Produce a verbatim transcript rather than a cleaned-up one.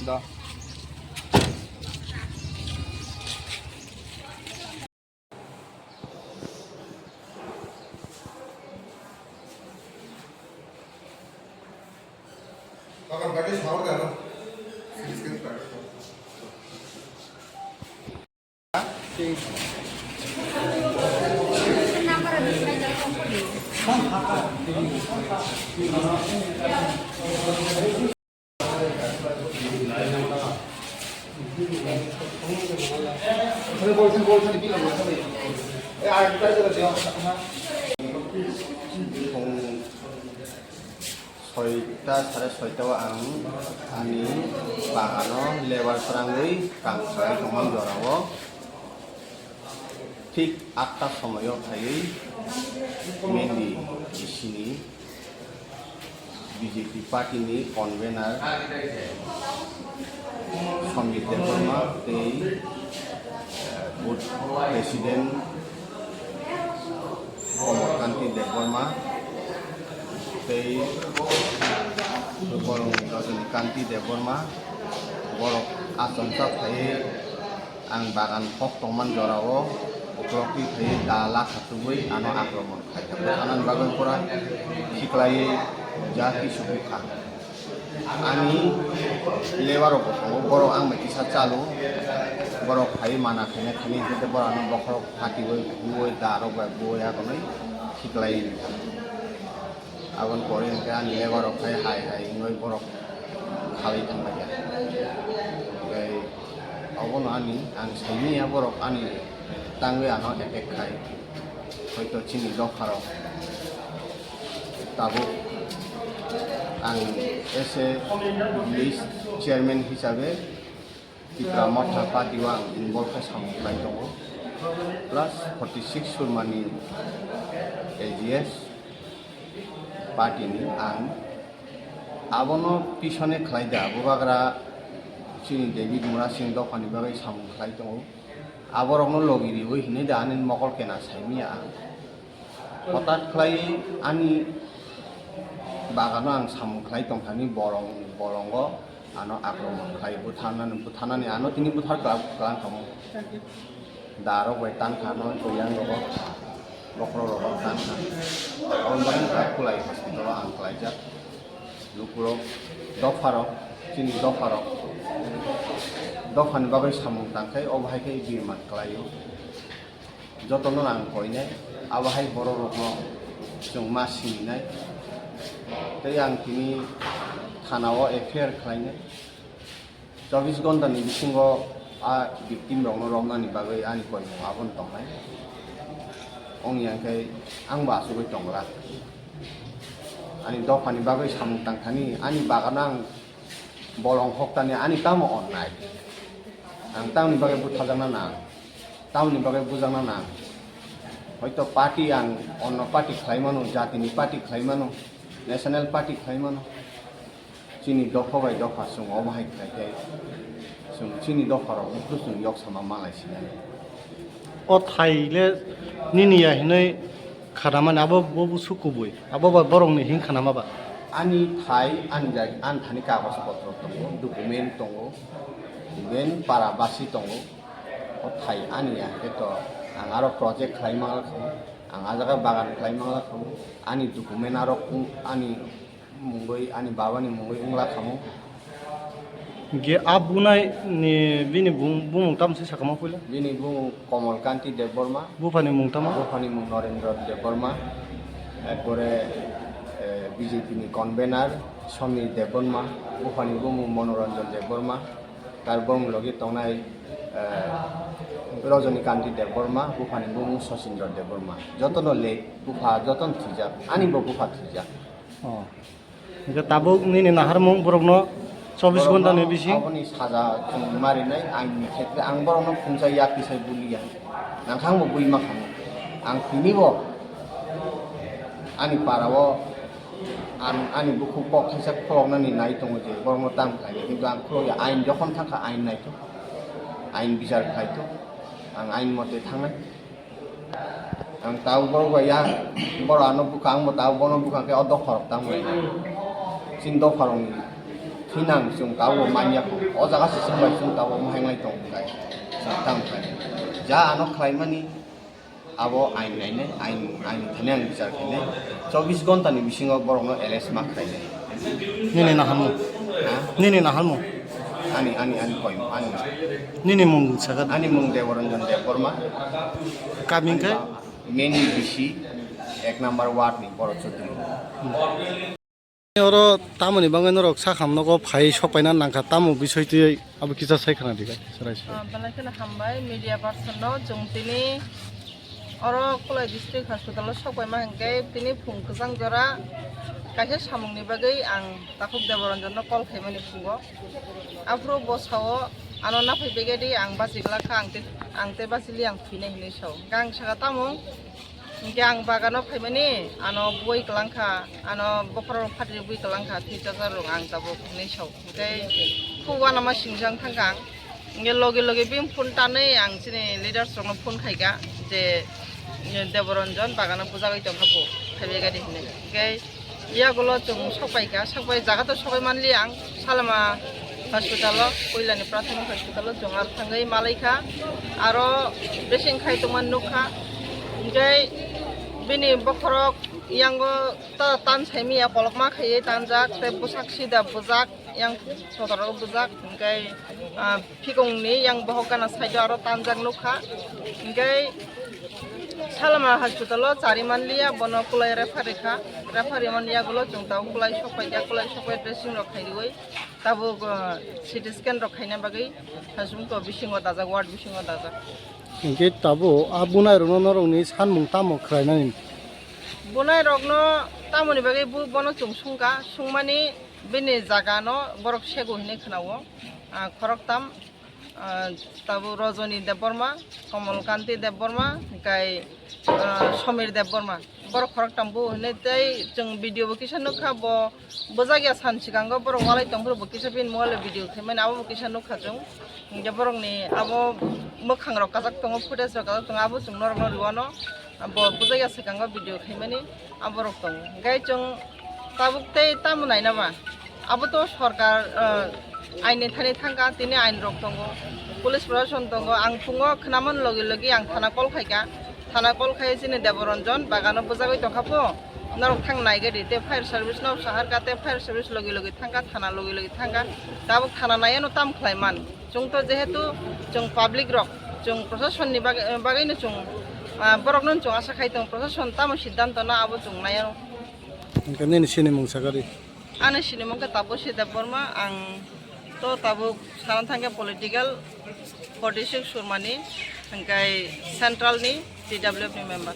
Da. Soita sare soita o ang ani bagano lebar kwrangwi kam khlai tongmani jorao thik atta somoio phaiwi Mendi bisini B J P party ni convener Samir Debbarma tei, eh, booth president Komol Kanti Debbarma tei Borong Rajani Kanti Debbarma borok achomsa phaiwi ang bagan kok tongmani jorao uklok twi phaiwi da lakha tubui ano akromon khlaikha. Bwtharnani bagwi pura khiklaiwi ja kisu bukha. Ani lebar rok bo tongo, borok ang bai kisa chalo, borok phai mana khaina khaini hwnkhe borok ano bokhorok phatiwi huwi da rok bai buwi agonwi khiklai. Aboni pore hwnkhe ani lebar rok phai hai hai wngwi borok khalai thanglaikha. Tei obono ani ang saimanya borok ani tangwi ano attack khai. Hoito chini dopharok tabuk ang as a village chairman hisabe Tipra Motha party o ang involve khe samung khlai tongo, plus forty six Surmani A G S party ni ang abono pisone khlai da, bubagra chini David Murasing dophani bagwi samung khlai tongo. Aborokno logi riwi hinwi da ani mokol kena saimanya ang. Hotat khlai ani bagano ang samung khlai tongthani bolong, bolongo ano akromon khlai butharnani, butharnani ano tini buthar kla-, klang kamo. Darok bai tangkha ano yang rogo, bokhorok rogo tangkha. Aboni bagwi ang kulai hospital o ang klaijak. Lukurok, dopharok, chini dopharok, dophani bagwi samung tangkhai, obo hai khe bini man klaio. Jotono ang koinai, abo hai bororokno chwng ma sininai. Tei ang tini thana o F I R khlainai. Chobbish ghonta ni bisingo a victim rokno romnani bagwi ani koimung abono tongnai. Ongya khe ang bo achugwi tongla. Ani dophani bagwi samung tangthani, ani bagano ang bolong hoktani, ani tamo onnai? Ang tamoni bagwi butharjakna nang, tamoni bagwi bujakna nang? Hoito party ang onno party khlai mano, jatini party khlai mano, national party khlai mano. Chini dopha bai dopha chwng omo hai khlai khe chwng chini dopharok buphuru chwng yok sama malai sinai. O thai le nini ya hinwi khanamani abo bo busu kubui. Abo ba borokni hin khanama ba? Ani thai, ani jai-, ani thani kagoj potro tongo, document tongo, even para basi tongo. O thai ani ya khe to ang aro project khlai mangla khamu, ang a jaga bagan khlai mangla khamu, ani document aro ani mungwi, ani babani mungwi wngla khamu. Ge a bunai ni bini bung-, bumung tamo se sakama puila? Bini bumung Komol Kanti Debbarma. Buphani mung tamo? Buphani mung Norendra Debbarma. Ekpore, eh, B J P ni convener Somir Debbarma. Buphani bumung Monoranjan Debbarma. Tar bumung logi tongnai, eh, Rajani Kanti Debbarma. Buphani bumung Sachindra Debbarma. Jotono le bupha, jotono thwijak. Ani bo bupha thwijak. Oh. Hingke tabuk nini naharmung borokno chobbish ghonta ni bising? Borokno aboni saja chwng marinai ain ni khetre ang borokno phunsa ya tisai buliya. Nangkhang bo bui ma khamu. Ang tini bo ani para o ang ani bukhuk kok thaisa kholoknani nai tongo je borokno tam khlainai, kintu ang kholokya, ain jokhon thangkha ain naithok, ain bichar khlaithok, ang ain mote thangnai. Ang tabuk borok bai ya, borok ano bwkha, ang bo tabuk bono bwkha khe o dopha rok tamo. Chini dopha rok ni thinang chwng tabuk bo manya kho. O jaga se chwng bai chwng tabuk bo henglai tong khai. Chwng tamo khai. Ja ano khlai mani abo ain nainai, ain, ain thani ang bichar khainai. Chobbish ghonta ni bisingo borok no arrest ma khlainai. Nini naharmung? Ha? Nini naharmung? Ani, ani, ani koimung, ani. Nini mung sakha? Ani mung Deboranjan Debbarma. Kami khe? Meni bisi ek number ward ni Boro Chaudhary. Oro tamoni bagwi norok sakham nogo phai sokpaina nangkha, tamo bisoi twi abo kisa sai khna di bai, chwrai se. Ah, belai kheno hambai media person no, chwng tini oro Kulai District Hospital o sokpaima hinkhe tini phung kwchang jora kaisa samungni bagwi ang Takhuk Deboranjan no call khaimani phungo. Aphuru bo sao, ano naphai begedi ang bachigwlak kha, ang te, ang te bachili ang thwinai hinwi sao. Hinkhe ang sakha tamo, hinkhe ang bagano phaimani, ano bui kwlangkha, ano bokhorok phatri bui kwlangkha, thwi chacha rwng ang tabuk hinwi sao. Hinkhe khub uanama singjang thangkha ang. Hinkhe logi logi bini phone tanwi ang chini leaders rokno phone khaikha je, Deboranjan bagano bujagwi tongkha bo, phaibai gari hinwi. Hinkhe yagulo chwng sokpaikha, sokpai jaga to sokpai manliya ang, Salama hospital o, puilani Prathomik hospital o chwng aro thangwi malaikha, aro dressing khai tongmani nukha. Hinkhe bini bokhorok yango ta-, tan saimanya, kolokma khaiwi tanjak, tei bwsak sida bujak, yang sodorok bujak, hinkhe, ah, phikongni yang bohok gana side o aro tanjak nukha. Hinkhe Salama hospital o chari manliya, bono Kulai refer rikha. Refer rimani yagulo chwng tabuk Kulai sokpaikha, Kulai sokpai dressing rok khairiwi tabuk, ah, C T scan rok khaina bagwi hasumto bisingo dajak, ward bisingo dajak. Hinkhe tabuk a bunai rokno norokni sanmung tamo khwlainani? Bunai rokno tamoni bagwi bo-, bono chwng sungkha, sungmani bini jaga no borok sego hinwi khwnao. Ah, khoroktam, ah, tabuk Rajoni Debbarma, Komol Kanti Debbarma, hinkhe, ah, Somir Debbarma. Borok khoroktam bo hinwi tei chwng video bo kisa nukha, bo bwjakya san swkango borok walai tongphuru bo kisa bini mobile o video khaimani, abo bo kisa nukha chwng. Hinkhe borokni abo mwkhang rok kajak tongo, footage rok kajak tongo, abo chwng norokno rwano, bo bwjakya swkango video khaimani. Aborok tongo. Hinkhe chwng tabuk tei tamo naina ba? Abo to sorkar, ah, aini thani thangkha, tini ain rok tongo, police proshashan tongo. Ang phungo khwnaman logi logi ang thana call khaikha. Thana call khai chini Deboranjan bagano bwjagwi tongkha pho. Norok thang naigadi tei fire service no saharkha, tei fire service logi logi thangkha, thana logi logi thangkha. Tabuk thana naiya no tam khlai man. Chwng to jehetu chwng public rok, chwng proshashan ni bagwi, bagwi no chwng, ah, borok no chwng asa khai tongo, proshashan tamo siddhanto na abo chwng naiya. Hinkhe nini sinimung sakha di? Ani sinimung khe Taposi Debbarma, ang to tabuk sana thangkhe political forty six Surmani, hinkhe central ni T W F ni member.